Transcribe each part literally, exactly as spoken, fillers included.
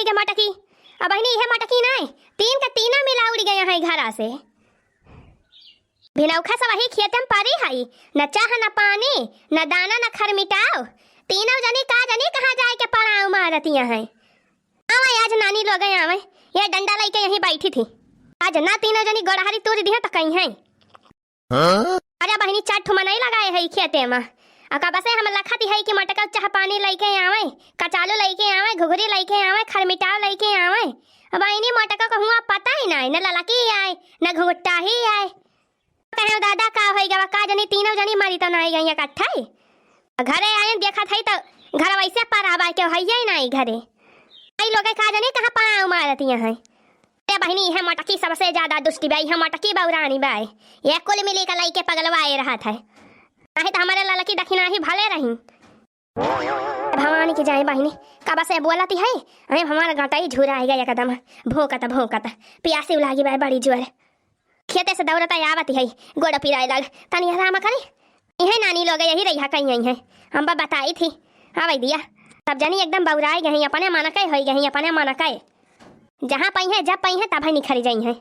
ठीक है मटकी, अब बहिनी इहे मटकी नाहीं, तीन के तीनों मिला उड़ि गए हैं घरा से। भिनौखा सब वही खेते में परी हई, न चाह न पानी, न दाना न खरमिटाव। तीनों जनी का जनी कहाँ जाए के पड़ाव मारतिया हैं। आवा आज नानी लोग आवे, ये डंडा लइके यहीं बैठी थी। आज ना तीनों जनी गोड़हरी तूर दिहे त कहीं हैं। हाँ? अरे बहिनी, चार ठो मनई लगाए है खेते में। आ कब से हम लखत है कि मटका चाह पानी लइके आवे, कचालू लइके आवे, घुघरी लइके आवे, खरमिटाव लइके आवे। अब बहिनी मटका का हुआ पता ही नाहीं, न ललकी आए, न घुघुट्टा ही आए। कहे दादा का होई गवा, का जनी तीनों जनी मरी तो नाहीं गई इकट्ठा ही। घरे आए देखत है तो घर वैसे परा बा, केहू हइये नाहीं घरे। ई लोग का जनी कहाँ पड़ाव मारतिया हैं। ए बहिनी, इहे मटकी सबसे ज्यादा दुष्टी बा, इहे मटकी बउरानी बा। ये कुल मिली के लइके पगलवाए रहत है। नाहीं त हमरे ललकी दखिनाही भले रही। भवानी के जाए बहिनी, कब से बोलती है, अरे हमार गटई झुराइ गए एकदम, भोंकत भोंकत, पियासी लागी बा बड़ी जोर। खेते से दौड़त आवत है, गोड़ पिराए लाग, तनी आराम करी। इहे नानी लोग यही रहिया कहीं आई हैं, हम बा बताई थी। आवे दिया, सब जनी एकदम बउराए गए हैं, अपने मन के होई गए हैं, अपने मन के। जहाँ पइहें, जब पइहें, तब निखरि जइहें।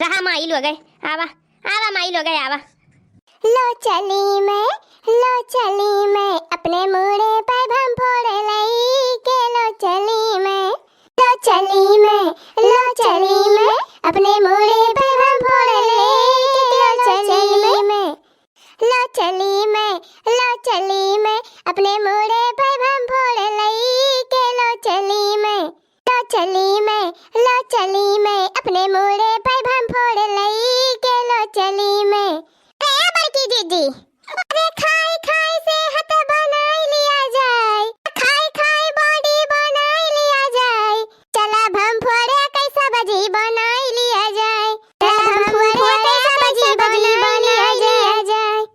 रहा माई लोग, आवा, आवा माई लोग, आवा। लो चली मैं, लो चली मैं, अपने मूड़े पे भंफोड़ लइके लो चली मैं। लो चली मैं, लो चली मैं, अपने मूड़े पे भंफोड़ लइके लो चली मैं। लो चली मैं, लो चली मैं, अपने मूड़े पे भंफोड़ लइके लो चली मैं। लो चली मैं, लो चली मैं, अपने मूड़े पे भंफोड़ लइके लो चली मैं। ए बड़की जीजी, अरे खाई खाई सेहत बनाई लिया जाए, खाई खाई body बनाई लिया जाए, चला भंफोड़े कैसा बजी बनाई लिया जाए, चला भंफोड़े कैसा बजी बनाई लिया जाए।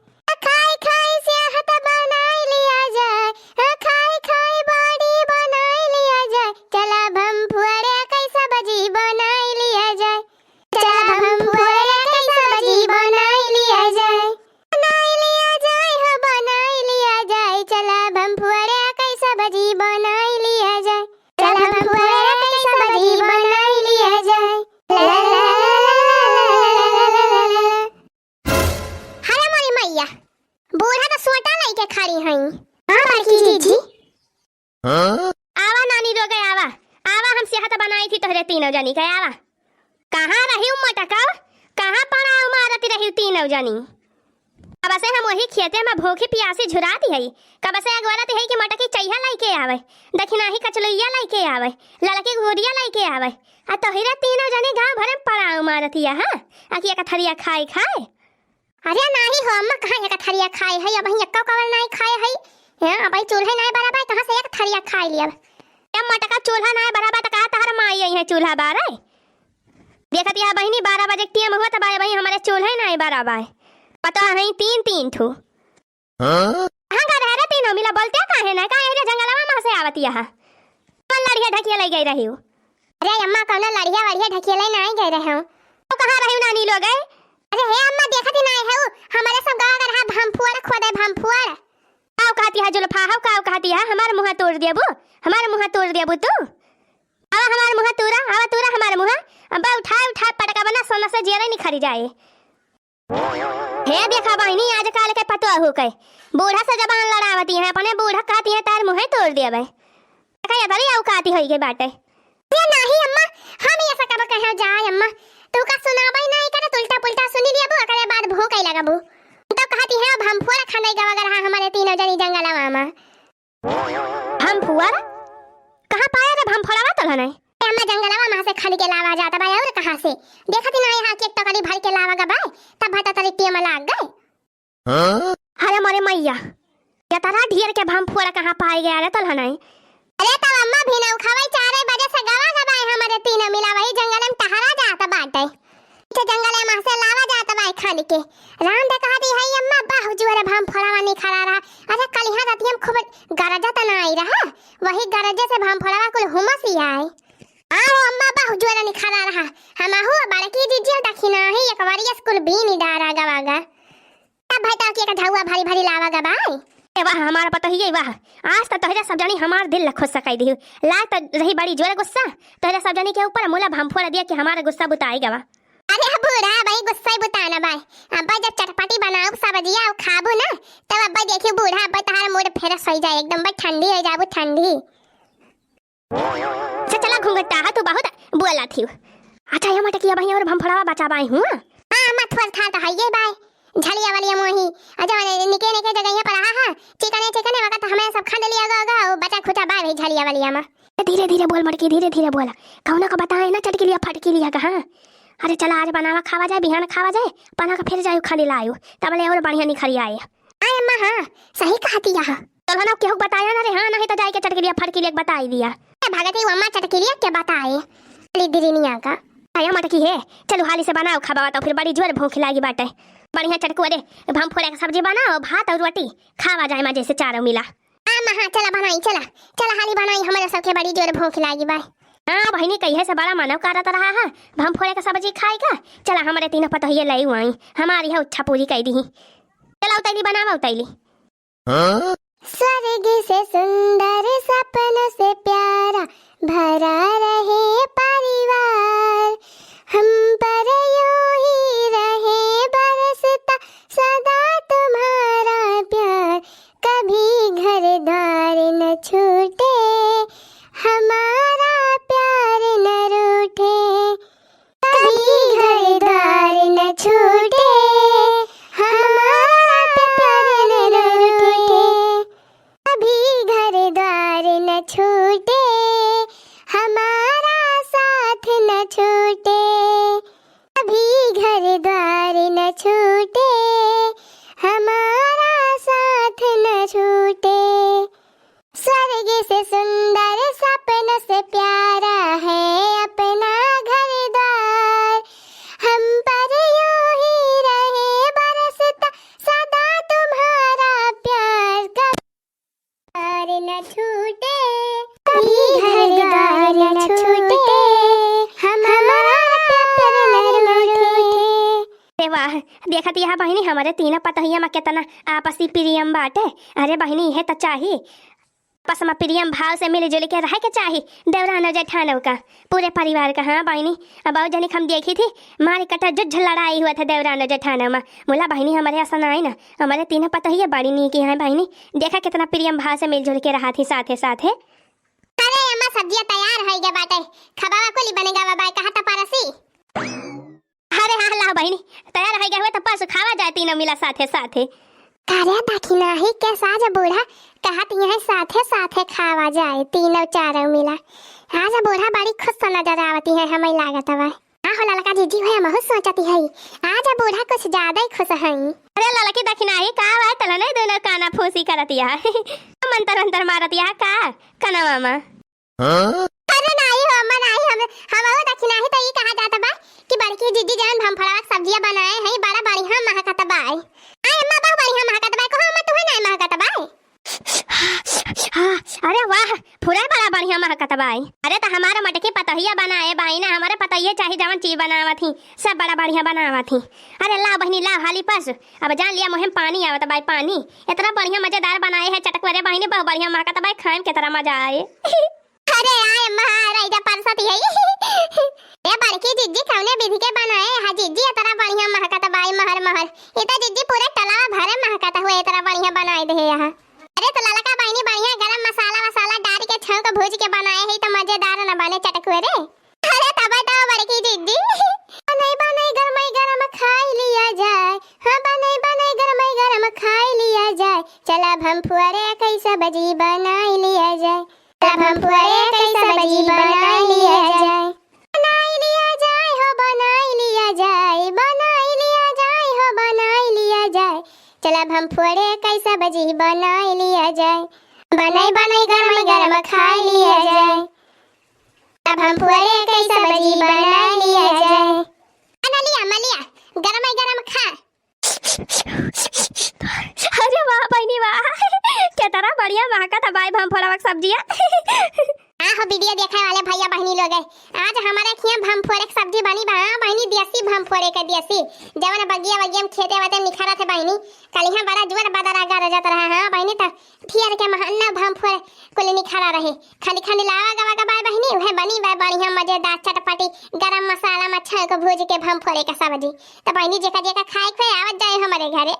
खाई खाई सेहत बनाई लिया जाए, खाई खाई body बनाई लिया जाए, चला भंफोड़े कैसा बजी बनाई लिया जाए, चला भंफोड़े कैसा बजी बनाई लिया जाए। बनाई लिया जाए हो, बनाई लिया जाए, चला भंफोड़े कैसा बजी बनाई लिया जाए, चला भंफोड़े कैसा बजी बनाई लिया जाए। ला, ला, ला, ला। अरे मोरी मैया, बूढ़ा तो सोटा लइके खड़ी हई। हाँ बड़की जीजी। हाँ? आवा नानी लोग, आवा, आवा, हम सेहत बनाई थी तोहरे तीनों जनी के, आवा। कहाँ रही उ मटकव, कहाँ पड़ाव मारत रही तीनों जनी? कब से हम वही खेते में भूखी पियासी झुराती है, कब से अगवरत है कि मटकी चइहा लइके आवे, दखिनाही कचलुइया लइके आवे, ललकी घुघुरिया लइके आवे, आ तोहरे तीनों जनी गाँव भरे में पड़ाव मारतिया, हाँ? आ कि एक थरिया खाए खाए। अरे नाहीं हो अम्मा, कहाँ एक थरिया खाए है, अबहीं एक्को कवल नाहीं खाए है। हैं, अबहीं चूल्हे नाहीं बरा बा, कहाँ से एक थरिया खाए लियब? ए मटका, चूल्हा नाहीं बरा बा, त का तहर माई अइहें चूल्हा बारे? देखत यह बहिनी, बारह बजे के टेम हुआ, तब अबहीं हमरे चूल्हे नाहीं बरा बा। पता है तीन तीन ठो। हाँ? कहाँ गए रहे रे तीनों मिला, बोलते काहे ना, काहे रे जंगलवा में से आवत यहाँ? कौन लड़िया ढकिया लइ गई रही हो? अरे अम्मा, कौनो लड़िया वड़िया ढकिया लइ नाहीं गए रहे हो। तो कहाँ रही नानी लोग गए? अरे हे अम्मा, देखत ही नाहीं है, हमरे सब गवा गए रहा भंफुअर खोदे, भंफुअर। काउ कहती है जुल्फा, हउ काउ कहती है, हमार मुँह तोड़ देबू, हमार मुँह तोड़ देबू तू। आवा हमार मुँह तूरा, आवा तूरा हमार मुँह। अब्बा उठाए उठाए पटका बना, सोना से जियरे निखरि जाए। हे देखा बहिनी, आजकाल के पतोहू के बूढ़ा से जबान लड़ावती हैं, अपने बूढ़ा कहती हैं तार मुँहे तोड़ देबे। देखा ये तरी औकाती होई गई बाटे। ये नाही अम्मा, हम ये सब कब कहे जाए अम्मा, तू का सुनाबे नहीं करे, उल्टा पुल्टा सुनी लियबू, ओकरे बाद भूखे लगबू। तो कहती है अब हम पूरा खाने गवा रहा हमारे तीनों जनी जंगलवा में। भंफुअर? कहाँ पाया रे भंफुअरवा तोलहन है? ए अम्मा, जंगलवा में से खन के लावा जात बा, और कहाँ से? देखत ही ना यहाँ के एक टोकरी भर के लावा गबा, तब भटा तरी टेम लाग गए। हाँ? अरे मोरे मैया, यतरा ढेर के भंफुअर कहाँ पाए गया रे तोलहन है? अरे तब अम्मा भी ना उखावे, चार बजे से गवा गबा है, हमारे तीनों मिला वही जंगल में टहरा जात बाटे। के जंगले में से लावा जात बाय खन के। राम दे कहती है, "अम्मा, बहु जुअर भंफुअरवा निखरा रहा।" अरे, कलिहा रतिया में खूब गरजत ना आई रहा, वही गरजे से भंफुअरवा कुल हुमस ही आए। आओ अम्मा, बहु जुअर निखरा रहा। हमहू बड़की जीजी दखिना ही एक बारी स्कूल बीनी डारा गवागा। तब भाई ताकि एक ढौआ भरी भरी लावा गबाय। ए वाह, हमार पतोहिए वाह, आज त तोहरे सब जनी हमार दिल खुश कइ दिहू। लाग त रही बड़ी जोर गुस्सा तोहरे सब जनी के ऊपर, मुला भंफोड़ दिया कि हमार गुस्सा बुताई गवा। अरे बूढ़ा, अबही गुस्सा ही बुताना बाय। अब्बा जब चटपटी बनाउब सब्जिया अउ खाबू ना, तब अब्बा देखियो बूढ़ा, अब्बा तहार mood fresh होइ जाए, एकदम बस ठंडी होइ जाबू, ठंडी। से चला घूंघटा, हा तू बहुत बोला थी। अच्छा, ये मटकिया बहिया अउर भंफोड़वा बचा बाय हूँ। हाँ, अम्मा थोर थार त हइये बाय। झलिया वलिया मोही, आ जब निके निके जगहिया पर रहा हा, चिकने चिकने वक्त हमें सब खंड लिया गा, गा, बचा खुचा बाय भाई झलिया वलिया मा। धीरे धीरे बोल मटकी, धीरे धीरे बोल। कौनो को बताए ना चटकी लिया फटकी लिया का, हाँ? अरे चला आज बनावा खावा जाए, बिहान खावा जाए, पना का फिर जाए खाली लायो, तबले अउर बढ़िया निखरी आए। आय अम्मा, हाँ, सही कहती यहाँ। चलो ना, केहू के बताया ना रे, हाँ, नहीं तो जाए के चटकी लिया फटकी लिया के बताई दिया। ए भगती वो अम्मा चटकी लिया के बताए। चली दिरिनिया का। आया मटकी है, चलो हाली से बनाओ खावा, तो फिर बड़ी जोर भूख लागी बाटे। बढ़िया चटकुआ रे, भंफोड़े के सब्जी बनाओ, भात अउर रोटी, खावा जाए मजे से चारों मिला। हाँ अम्मा, हाँ, चला बनाई, चला, चला हाली बनाई, हमरे सबके बड़ी जोर भूख लागी बाय। हाँ बहिनी, कहिए से बड़ा मनव करत रहा है भंफोड़े के सब्जी खाए का। चला हमरे तीनों पतोहिए लई आई, हमारी है इच्छा पूरी कइ दिही। चला उतैली बनावा उतैली। हाँ? स्वर्ग से सुंदर सपनों से प्यारा भरा रहे परिवार, हम पर यूं ही रहे बरसता सदा तुम्हारा प्यार, कभी घर द्वार न छूटे, हमारा प्यार न रूठे। कभी घर द्वार न छूटे, हमारा प्यार न रूठे। कभी घर द्वार न छूटे, हमारा साथ न छूटे। कभी घर द्वार न छूटे, हमारा साथ न छूटे। स्वर्ग से सुंदर सपनों से प्यारा है अपना घर द्वार, हम पर यूं ही रहे बरसता सदा तुम्हारा प्यार, कभी द्वार न छूटे, कभी घर द्वार न छूटे, हमारा प्यार न रूठे। अरे वाह, देखत यहाँ बहिनी, हमरे तीनों पतोहिया मा केतना आपसी प्रेम बाटे। अरे बहिनी, इहे त चाही, आपस मा प्रेम भाव से मिलजुल के रहे के चाही देवरानो जेठानो का, पूरे परिवार का। हाँ बहिनी, अब अउर जनिक हम देखी थी, मारी कटा जुझ लड़ाई हुआ था देवरानो जेठानो मा। मुला बहिनी, हमरे असन आई ना, हमरे तीनों पतोहिया बड़ी नीकी हैं बहिनी, देखा केतना प्रेम भाव से मिलजुल के रहा थी साथे साथे। अरे अम्मा, सब्जिया तैयार होइ गया बाटे, खबावा कुली बने गवा बाय, कहा त परसी। अरे हाँ, लाओ बहिनी, तैयार होइ गए हुए त परसु खावा जाए तीनों मिला साथे साथे। करे दखिनाही के साज बूढ़ा कहत हैं साथे साथे खावा जाए तीनों चारों मिला। आज बूढ़ा बड़ी खुश नजर आवती है, हमें लागत बा। हाँ हो ललका जीजी, हुए महू सोचती है, आज बूढ़ा कुछ ज्यादा ही खुश है। अरे ललकी दखिनाही का बाय, तलने दोनों काना फूसी करतिया। मंतर मंतर मारतिया का कनवा मा। हाँ? अरे नाई हो अम्मा, नाई, हम, हमहू दखिनाही त ई कहा जात बा कि बड़की जीजी जवन भमफड़वा के सब्जिया बनाए हैं, बड़ा बढ़िया महकत बा। आय अम्मा, बहुत बढ़िया महकत बा। कहो अम्मा, तुहे नाई महकत बा? हाँ, अरे वाह, पूरा बड़ा बढ़िया महकत बा। अरे त हमारा मटकी पतोहिया बनाए बाई ना, हमारे पतोहिए चाही जवन चीज बनावत ही, सब बड़ा बढ़िया बनावत ही। अरे ला बहिनी, ला हाली परस, अब जान लिया मुँहे मा पानी आवत बा, पानी। इतना बढ़िया मजेदार बनाए है चटकुआ रे बहिनी, बहुत बढ़िया महकत बा, खाए मा कितना मजा आए। अरे आय अम्मा, रैदा परसत है। ए बड़की जिज्जी, कौने विधि के बनाए हा जिज्जी, इतना बढ़िया महकत बाय महर महर। ये तो जिज्जी पूरे टोला भरे महकत हुए, इतना बढ़िया बनाए दे यहाँ। अरे तो ललका बहिनी बढ़िया गरम मसाला वसाला डाल के छौंक भूज के बनाए है तो मजेदार न बने चटकुए रे। अरे तब तो बड़की जिज्जी। बनई बनई गरमई गरम खाई लिया जाए, हाँ बनई बनई गरमई गरम खाई लिया जाए, चला भमफुआ रे कैसा बजी बनाई लिया जाए। तब हम पुअरे कैसा बजी बनाई लिया जाए। बनाई लिया जाए हो, बनाई लिया जाए, बनाई लिया जाए हो, बनाई लिया जाए। चला हम पुअरे कैसा बजी बनाई लिया जाए। बनाई बनाई गरम गरम खाई लिया जाए। तब हम पुअरे कैसा बजी बनाई लिया जाए। अनलिया मलिया गरम गरम खा। अरे वाह बहिनी वाह, केतना बढ़िया महकत है बाय भमफोड़वा के सब्जिया। हाँ हो वीडियो देखे वाले भैया बहिनी लोग है, आज हमारे खिया भमफोरे के सब्जी बनी बा। हाँ बहिनी, देसी भमफोरे के, देसी, जवन बगिया वगिया में खेते वेते निखारत है बहिनी। कलिहा बड़ा जोर बदरा गरजत रहा। हाँ बहिनी, त फियर के महन्ना भमफोरे कुल निखारा रहे। खंड खंड लावा गवा गवा बहिनी, उहे बनी बा बढ़िया मजेदार चटपटी, गरम मसाला में छौंक भूज के भमफोरे के सब्जी। त बहिनी, जेका जेका खाए के आवत जाए हमारे घरे।